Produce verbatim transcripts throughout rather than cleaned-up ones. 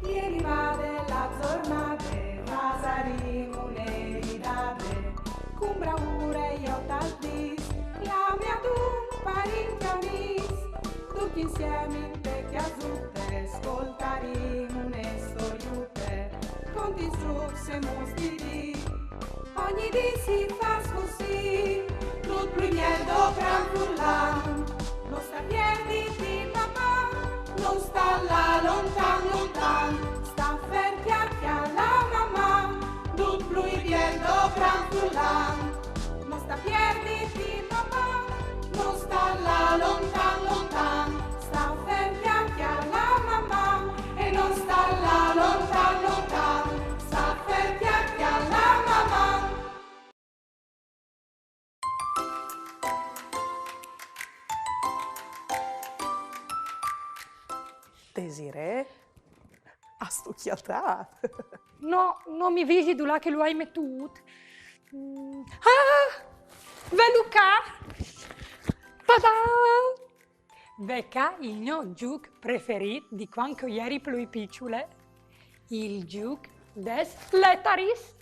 Ieri vade la zornade, fasarìn une ridade, cun braure jo tal dis, clame adun parint e amis, ducj insiemi inte cjasute, scoltarìn une storiute, cont lis zucs e mus di dì. Ogni dì si fâs cussì, dut plui biel dopran furlan. No sta pierditi, papà, no sta lâ lontan, lontan, sta fer cjale a la mamà, dut plui biel dopran furlan. No sta pierditi, papà, no sta lâ lontan, lontan, sta fer cjale a la mamà, e no sta lâ lontan, lontan, sta fer cjale a la mamà. Desirée, âstu cjatât? No, no mi visi dulà che lu ai metût. Mm. Ah! Velu ca! Tada! Ve ca il gno zûc preferît di cuant che o jeri plui piçule, il zûc des letaris.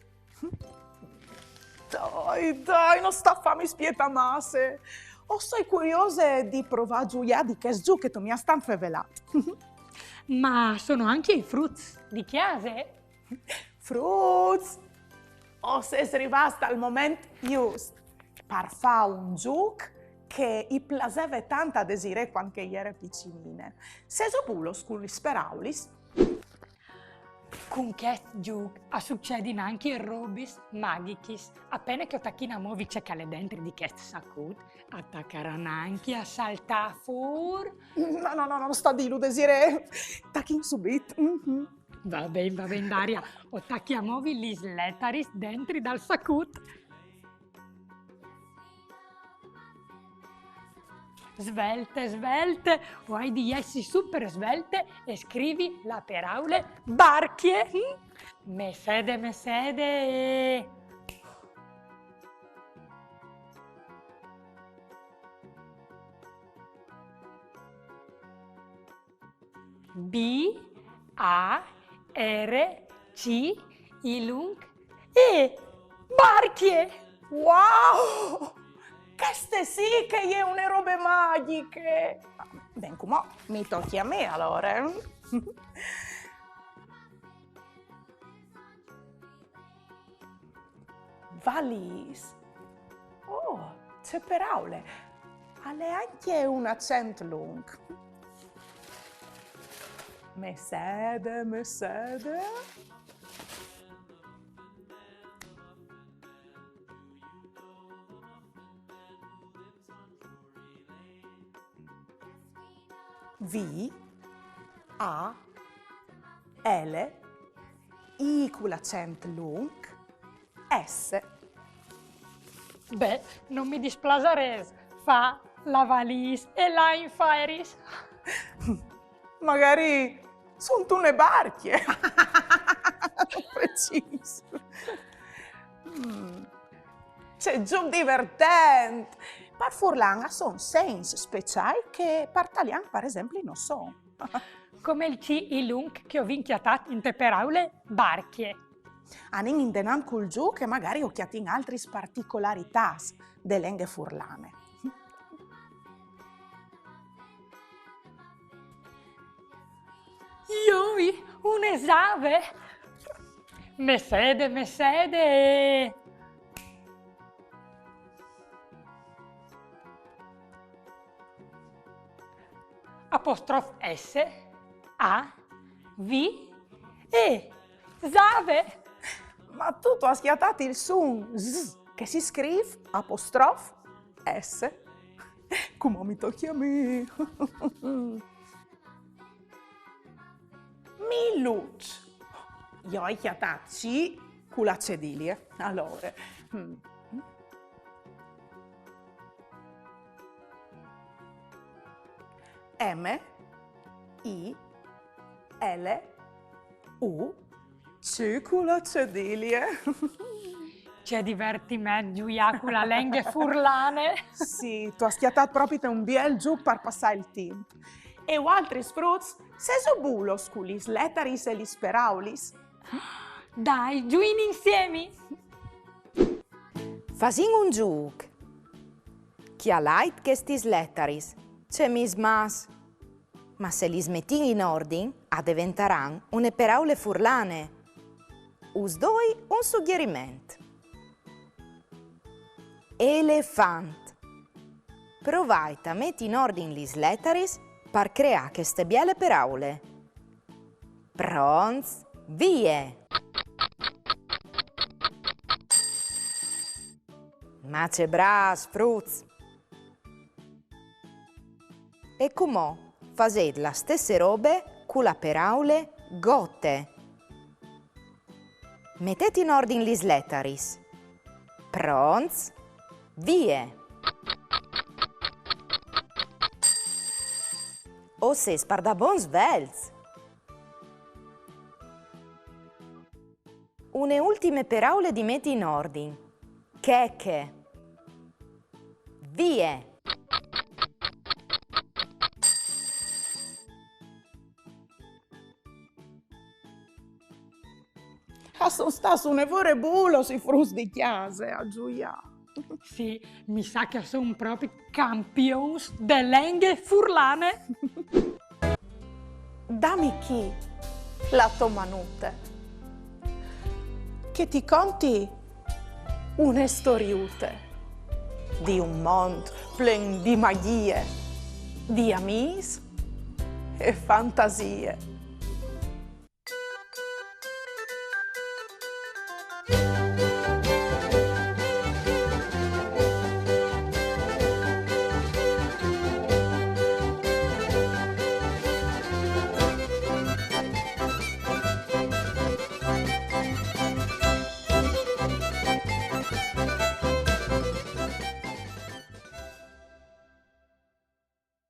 Dai, dai, no sta fâmi spietâ masse. O soi curiose di provâ a zuiâ di chest zûc che tu mi âs tant fevelât. Ma a son ancje i fruts di cjase? Fruts! O sês rivâts tal moment just par fâ un zûc che i plaseve tant a Desirée cuant che e jere piçinine. Sêso bulos cun lis peraulis? Cun chest zûc a sucedin ancje robis magjichis. A pene che o tachin a movi ce che al è dentri di chest sacut, a tacaran ancje a saltâ fûr. No, no, no, no, sta dîlu, Desirée. Tachìn subit. Mhm. Va ben, va ben, Daria. O tachi a movi lis letaris dentri dal sacut. Svelte, svelte, o ai di jessi super svelte e scrivi la peraule barcje. Mm? Mesede, mesede. B, A, R, C, I lunc, E. Barcje! Wow! Cheste sì che e je une robe magjiche! Ben, cumò mi tocje a me, alore. Valîs. Oh, ce peraule! Al è ancje un acent lunc. Mesede, mesede. V, A, L, I cu l'acent lunc, S. Beh, no mi displasarès fâ la valîs e lâ in feriis. Magari suntune barcje. Precîs. Mm. Ce zûc divertent! Par furlan a son segns speciâi che par talian, par esempli, no son. Come il C I lunc che o vin cjatât inte peraule barcje. Anìn indenant cul zûc e magari o cjatìn altris particolaritâts de lenghe furlane. Joi, une save! Mesede, mesede! Apostrof S, A, V, E. Save! Ma tu, tu âs cjatât il sun Z, che si scrîf apostrof S. Cumò mi tocje a mi. Miluç. Jo o ai cjatât C cu la cedilie. Alore. Mm. M, I, L, U, C cu la cedilie. Ce divertiment zuiâ cu la lenghe furlane. Sì, tu âs cjatât propit un biel zûc par passâ il timp. E vualtris fruts, sêso bulos cu lis letaris e lis peraulis? Dai, zuìn insiemi! Fasìn un zûc. Cjalait chestis letaris, ce mismàs! Ma se lis metìn in ordin, a deventaran une peraule furlane. Us doi un sugjeriment. Elefant. Provait a meti in ordin lis letaris par creâ cheste biele peraule. Pronts? Vie! Ma ce brâfs, fruts! E cumò fasêt la stesse robe cu la peraule gote. Metêt in ordin lis letaris. Pronts? Vie! O sês pardabon svelts! Une ultime peraule di meti in ordin. Cheche. Vie! A son stâts une vore bulos i fruts di cjase a zuiâ. Sì, mi sa che a son propit campions de lenghe furlane. Dami chi la tô manute, che ti conti une storiute di un mont plen di magjie, di amîs e fantasie.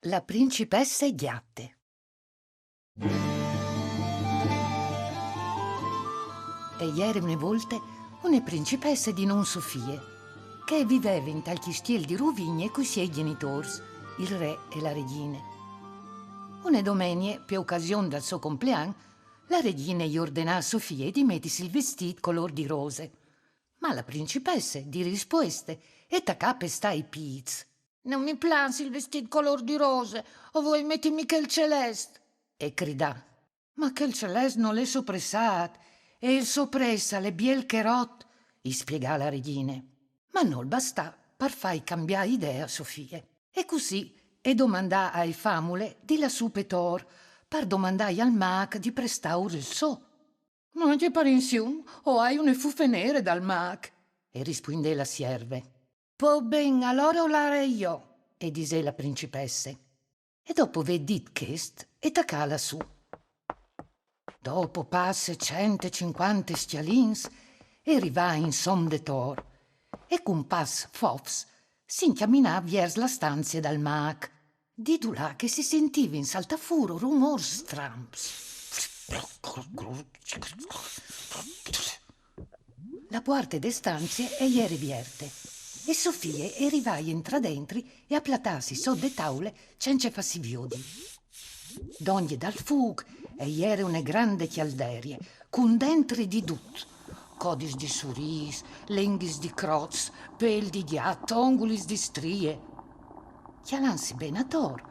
La principesse gjate. E jere une volte une principesse di non Sofie, che e viveve intal cjistiel di Ruvigne cui siei gjenitôrs, il re e la regjine. Une domenie, pe ocasion dal so complean, la regjine i ordenà a Sofie di metisi il vestît colôr di rose. Ma la principesse, di rispueste, e tacà a pestâ i pîts. No mi plâs il vestît colôr di rose, o vuei metimi chel celest! E cridà. Ma chel celest nol è sopressât, e il sopresse al è biel che rot, i spiegà la regjine. Ma nol bastà par fâi cambiâ idee a Sofie. E cussì e domandà ae famule di lâ sù pe tor, par domandâi al mâc di prestâur il so. Ma ce parenzion, o ai une fufe nere dal mâc, e rispuindè la sierve. Po ben, alore o larai jo, e disè la principesse. E dopo vê dit chest, e tacà a lâ sù. Dopo passe cent e cincuante scjalins, e rivà insom de tor, e cun pas fofs si incjaminà viers la stanzie dal mâc, di dulà che si sentivin saltâ fûr rumôrs stranps. La puarte de stanzie e jere vierte, e Sofie e rivà a jentrâ dentri e a platâsi sot de taule cence fâsi viodi. Dongje dal fûc e jere une grande cjalderie, cun dentri di dut: codis di surîs, lenghis di crots, pêl di gjat, ongulis di strie. Cjalansi ben ator,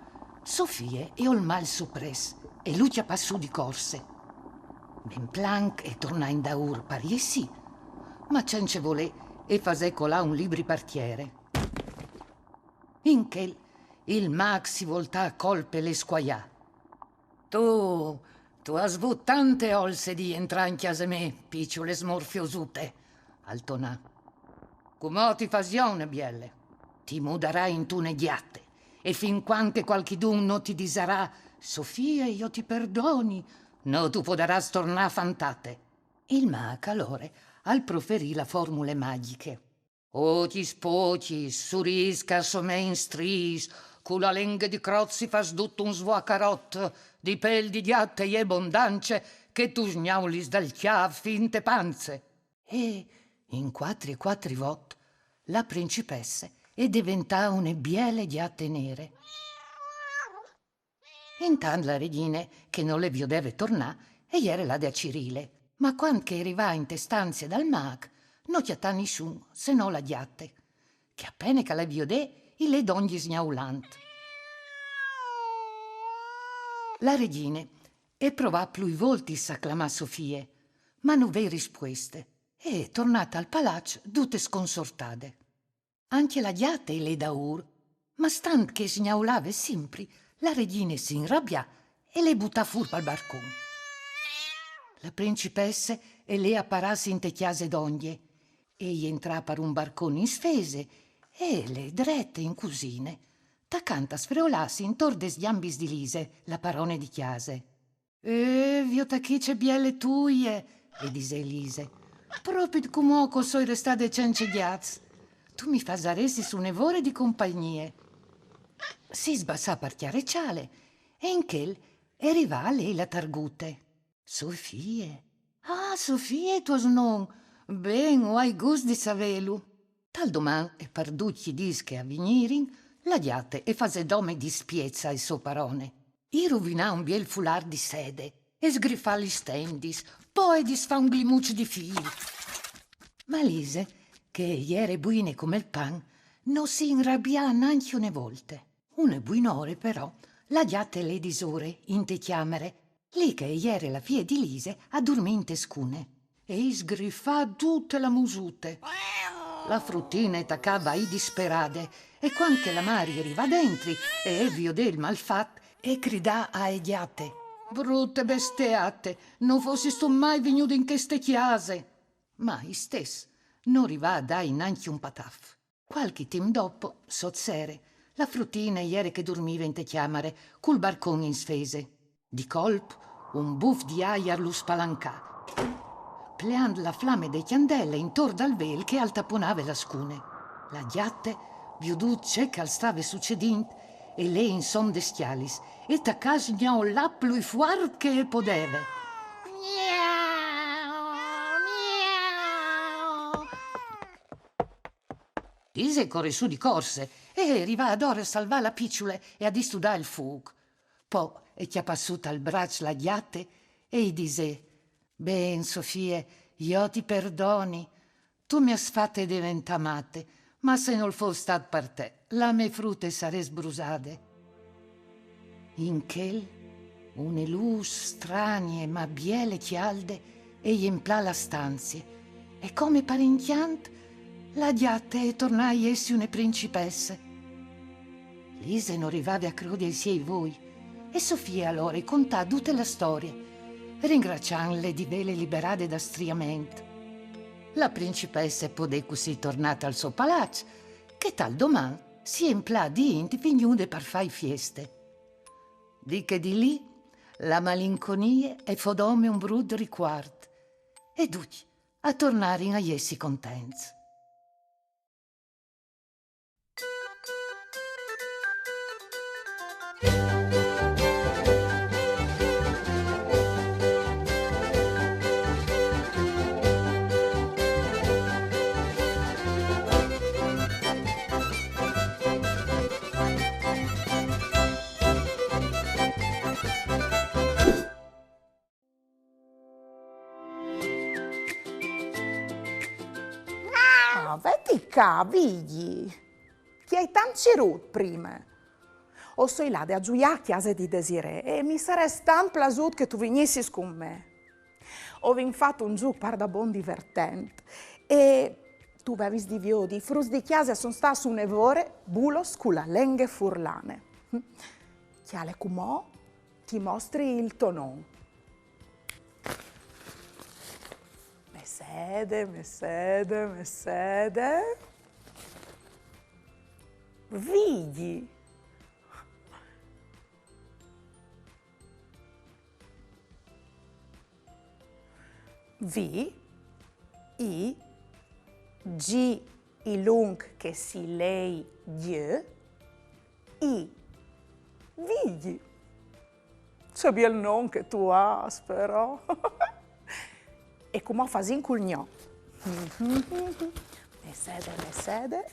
Sofie e olmà il sopress e lu cjapà sù di corse. Ben planc e tornà indaûr par jessî, ma cence volê e fasè colâ un libri par tiere. In chel il mâc si voltà a colp e le scuaià. Tu, tu âs vût tante olse di jentrâ in cjase mê, piçule smorfiosute, al tonà. Cumò ti fâs jo une biele. Ti mudarai intune gjate, e fin cuant che cualchidun no ti disarà: Sofie, jo ti perdoni, no tu podarâs tornâ fantate. Il mâc alore al proferì la formule magjiche. Ocjis pocjis, surîs che a somein striis, cu la lenghe di crot si fâs dut un svuacarot, di pêl di gjat e je bondance, che tu sgnaulis dal cjâf fin te panze. E in cuatri e cuatri vot la principesse e deventà une biele gjate nere. Intant la regjine, che no le viodeve tornâ, e jere lade a cirîle. Ma cuant che e rivà inte stanzie dal mâc, no cjatà nissun, se no la gjate, che a pene che le viodè, i lè dongje sgnaulant. La regjine e provà plui voltis a clamâ Sofie, ma no vè rispueste, e e tornà tal palaç dute sconsortade. Ancje la gjate e lè daûr, ma stant che e sgnaulave simpri, la regjine si inrabià e le butà fûr pal barcon. La principesse e lè a parâsi inte cjase dongje, e jentrà par un barcon in sfese, e e lè drete in cusine, tacant a sfreolâsi intor des gjambis di Lise, la parone di cjase. Eh, viôt chi ce biele tuie, e disè Lise. Propit cumò che o soi restade cence gjats. Tu mi fasaressis une vore di compagnie. Si sbassà par cjareçâle, e in chel e rivà a lei la targute. Sofie. Ah, Sofie, tuo snon. Ben, o ai gust di savêlu. Tal doman e par ducj i dîs che a vignirin, la gjate e fasè dome dispiets ae sô parone. I ruvinà un biel fulâr di sede, e sgrifà lis tendis, po e disfà un glimuç di fîl. Ma Lise, che e jere buine come il pan, no si inrabià nancje une volte. Une buinore, però, la gjate e lè disore inte cjamare, li che e jere la fie di Lise a durmî inte scune. E i sgrifà dute la musute. La frutine e tacà a vaî disperade, e cuant che la mari e rivà dentri e e viodè il malfat, e cridà ae gjate: Brute besteate, no fossistu mai vignude in cheste cjase! Ma istès no rivà a dâi nancje un pataf. Cualchi timp dopo, sot sere, la frutine e jere che e durmive inte cjamare, cul barcon in sfese. Di colp, un buf di aiar lu spalancà, pleant la flame de cjandele intor dal vêl che al taponave la scune. La gjate, viodût ce che al stave sucedint, e lè insom des scjalis, e tacà a sgnaulâ plui fuart che e podeve. Lise e corè sù di corse e e rivà adore a salvâ la piçule e a distudâ il fûc. Po e cjapà sù tal braç la gjate e i disè: Ben, Sofie, jo ti perdoni. Tu mi âs fate deventâ mate, ma se nol fos stât par te, la mê frute e sarès brusade. In chel, une lûs stranie ma biele cjalde e jemplà la stanzie, e come par incjant, la gjate e tornà a jessi une principesse. Lise no rivave a crodi ai siei voi, e Sofie alore e contà dute la storie, ringraciantle di vêle liberade dal striament. La principesse e podè cussì tornâ tal so palaç, che tal doman si jemplà di int vignude par fâi fieste. Di chê dì li, la malinconie e fo dome un brut ricuart, e ducj a tornarin a jessi contents. Ah, vedi ca, Vigji. Ti ai tant cirût prime. O soi lade a zuiâ a cjase di Desirée e mi sarès tant plasût che tu vignissis cun me. O vin fat un zûc pardabon divertent e tu vevis di viodi, i fruts di cjase a son stâts une vore bulos cu la lenghe furlane. Cjale cumò, ti mostri il to non. Messede, Messede, Messede. Vigji. Vi, i, gi, i lunc che si lei, gjö, i, Vigji. Ce biel non che tu âs, però. E cumò fasìn cul gno. Messede, Messede.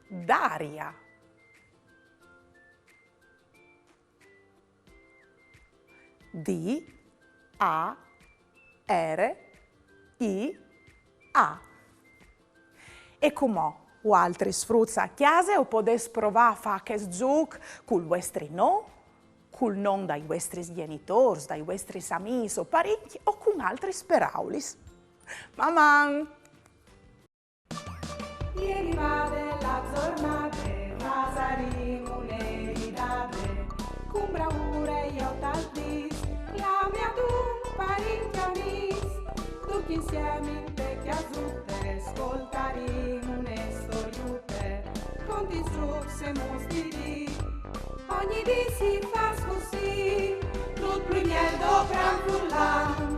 Daria. D A R I A. E cumò, vualtris fruts a cjase o podês provâ a fâ chest zûc cul vuestri non, cul non dai vuestris gjenitôrs, dai vuestris amîs o parincj o cun altris peraulis. Maman! E rivade la zornade, fasarìn une ridade, cun braure jo tal dîs, clamè adun parincj e amîs, ducj insiemi inte cjasute, scoltarìn une storiute, contis zûcs e mûts di dì. Ogni dì si fâs cussì, dut plui biel dopran furlan.